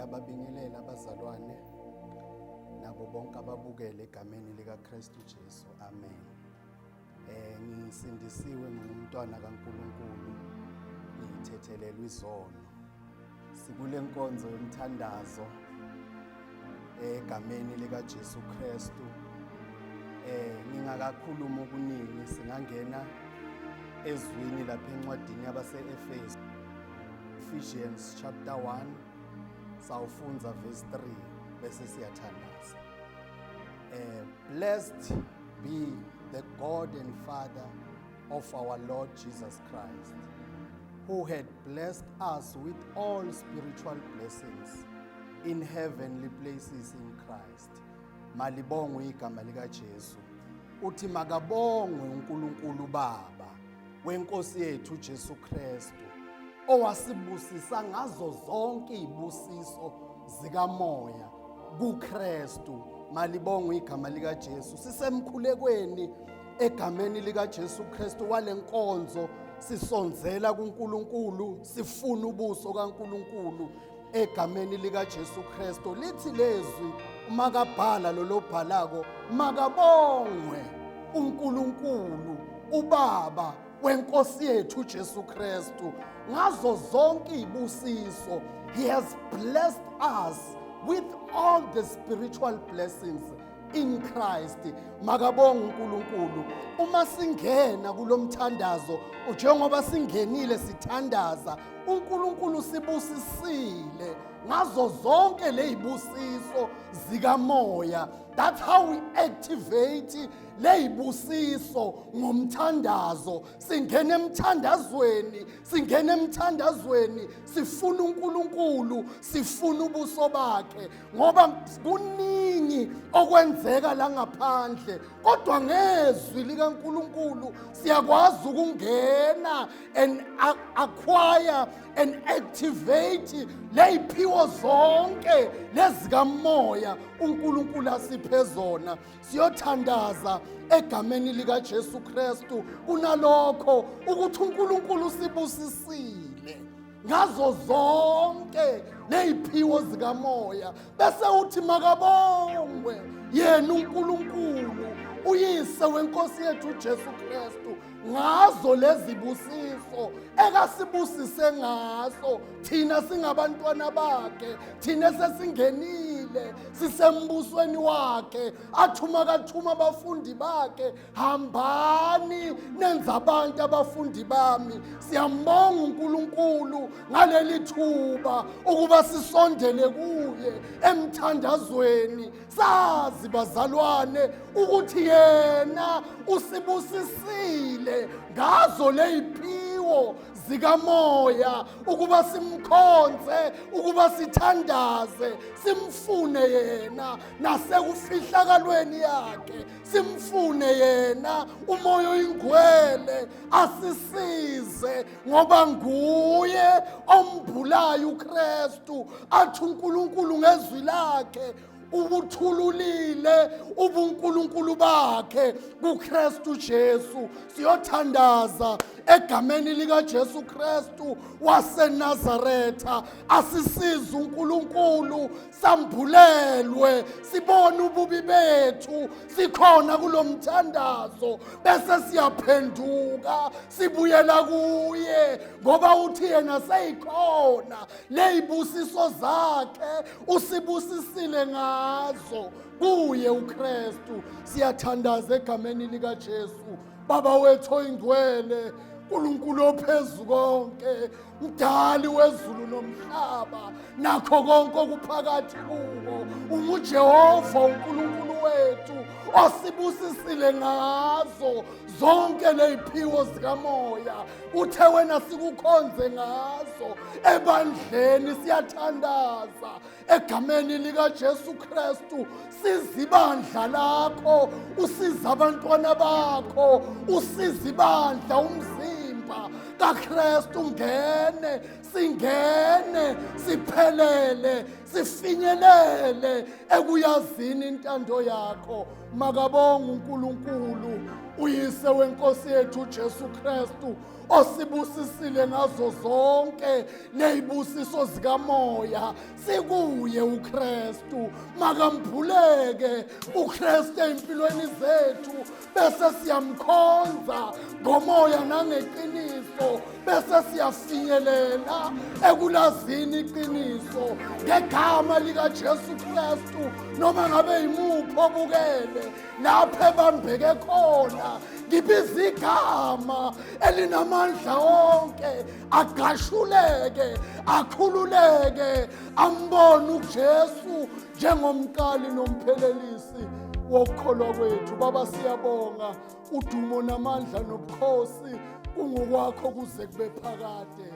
Ngiyababingelela abazalwane nabo bonke ababukele egameni likaKristu Jesu. Amen. Ngisindisiwe, ngingumntwana kaNkulunkulu, ngithethelelwe izono. Sikule nkonzo yomthandazo egameni likaJesu Kristu. Ngingakakhuluma okuningi, singangena ezwini lapha encwadini yabase-Efesu, Ephesians chapter 1, sawufundza verse 3 bese siyathandaza. Blessed be the God and Father of our Lord Jesus Christ, who had blessed us with all spiritual blessings in heavenly places in Christ. Malibongwe igama likaJesu. Uthi makabongwe uNkulunkulu Baba wenkosi yethu Jesu Kristu, owasibusisa ngazo zonke izibusiso zikamoya kuKristu. Malibongwe igama likaJesu. Sisemkhulekweni egameni likaJesu Kristu walenkonzo, sisonzela kuNkulunkulu, sifuna ubuso kaNkulunkulu egameni likaJesu Kristu. Lithi lezwi umakabhala lo lobhalako, makabongwe uNkulunkulu uBaba wenkosi yethu Jesu Kristu ngazo zonke izibusiso. He has blessed us with all the spiritual blessings in Christ. Makabonga uNkulunkulu. Uma singena kulomthandazo, njengoba singenile sithandaza, uNkulunkulu sibusisile ngazo zonke lezibusiso zikamoya. That's how we activate lezibusiso ngomthandazo. Singena emthandazweni, singena emthandazweni, sifuna uNkulunkulu, sifuna ubuso bakhe, ngoba kuningi okwenzeka la ngaphandle, kodwa ngezwi likaNkulunkulu siyakwazi ukungena and acquire and activate leyiphiwo zonke lezikamoya uNkulunkulu asiphe zona. Siyothandaza egameni likaJesu Kristu kunalokho ukuthi uNkulunkulu sibusisile ngazo zonke leyiphiwo zikamoya, bese uthi makabongwe yena uNkulunkulu uyise wenkosi yethu uJesu Kristu ngazo lezi busiso ekasibusise ngaso thina singabantwana bakhe, thina sesingenile sisembusweni wakhe. Athuma kathuma abafundi bakhe, hambani nenza abantu abafundi bami. Siyambonga uNkulunkulu ngaleli thuba ukuba sisondele kuye emthandazweni, sazi bazalwane ukuthi yena usibusisile ngazo leyiphiwo zikamoya ukuba simkhonze, ukuba sithandaze, simfune yena nasekufihlakalweni yakhe, simfune yena uMoya oyiNgcwele asisize, ngoba nguye ombulayo uKristu. Athi uNkulunkulu ngezwi lakhe ubuthululile ubuNkulunkulu bakhe kuKristu Jesu. Siyothandaza egameni likaJesu Kristu waseNazaretha, asisize uNkulunkulu sambulelwe, sibone ububi bethu sikhona kulomthandazo, bese siyaphenduka sibuyela kuye, ngoba uthi yena seyikhona leyibusiso zakhe usibusisile ngazo kuye uKristu. Siyathandaza egameni likaJesu. Baba wethu oyingcwele, uNkulunkulu ophezu konke, mdali wezulu nomhlaba nakho konke okuphakathi kuwo, unguJehova uNkulunkulu wethu osibusisile ngazo zonke leyiphiwo zikamoya. Uthe wena sikukhonze ngazo ebandleni. Siyathandaza egameni likaJesu Kristu, siza ibandla lakho, usiza abantwana bakho, usiza ibandla, umzimba kaKristu. Ngene, singene siphelele. Sifinyelele ekuyazini intando yakho. Makabonga uNkulunkulu uyise wenkosi yethu uJesu Kristu osibusisile ngazo zonke nezibusiso zikamoya sikuye uKristu. Makambuleke uKristu empilweni zethu bese siyamkhonza ngomoya nangeqiniso bese siyafinyelela ekulazini iqiniso ngegama likaJesu Kristu. Noma ngabe yimuphi obukele lapho ebambeke khona, ngibiza igama elinamandla onke, agashuleke, akhululeke, ambone uJesu njengomqali nomphelelisi wokukholwa kwethu. Baba, siyabonga. Udumo namandla nobukhosi kungokwakho kuze kube phakade.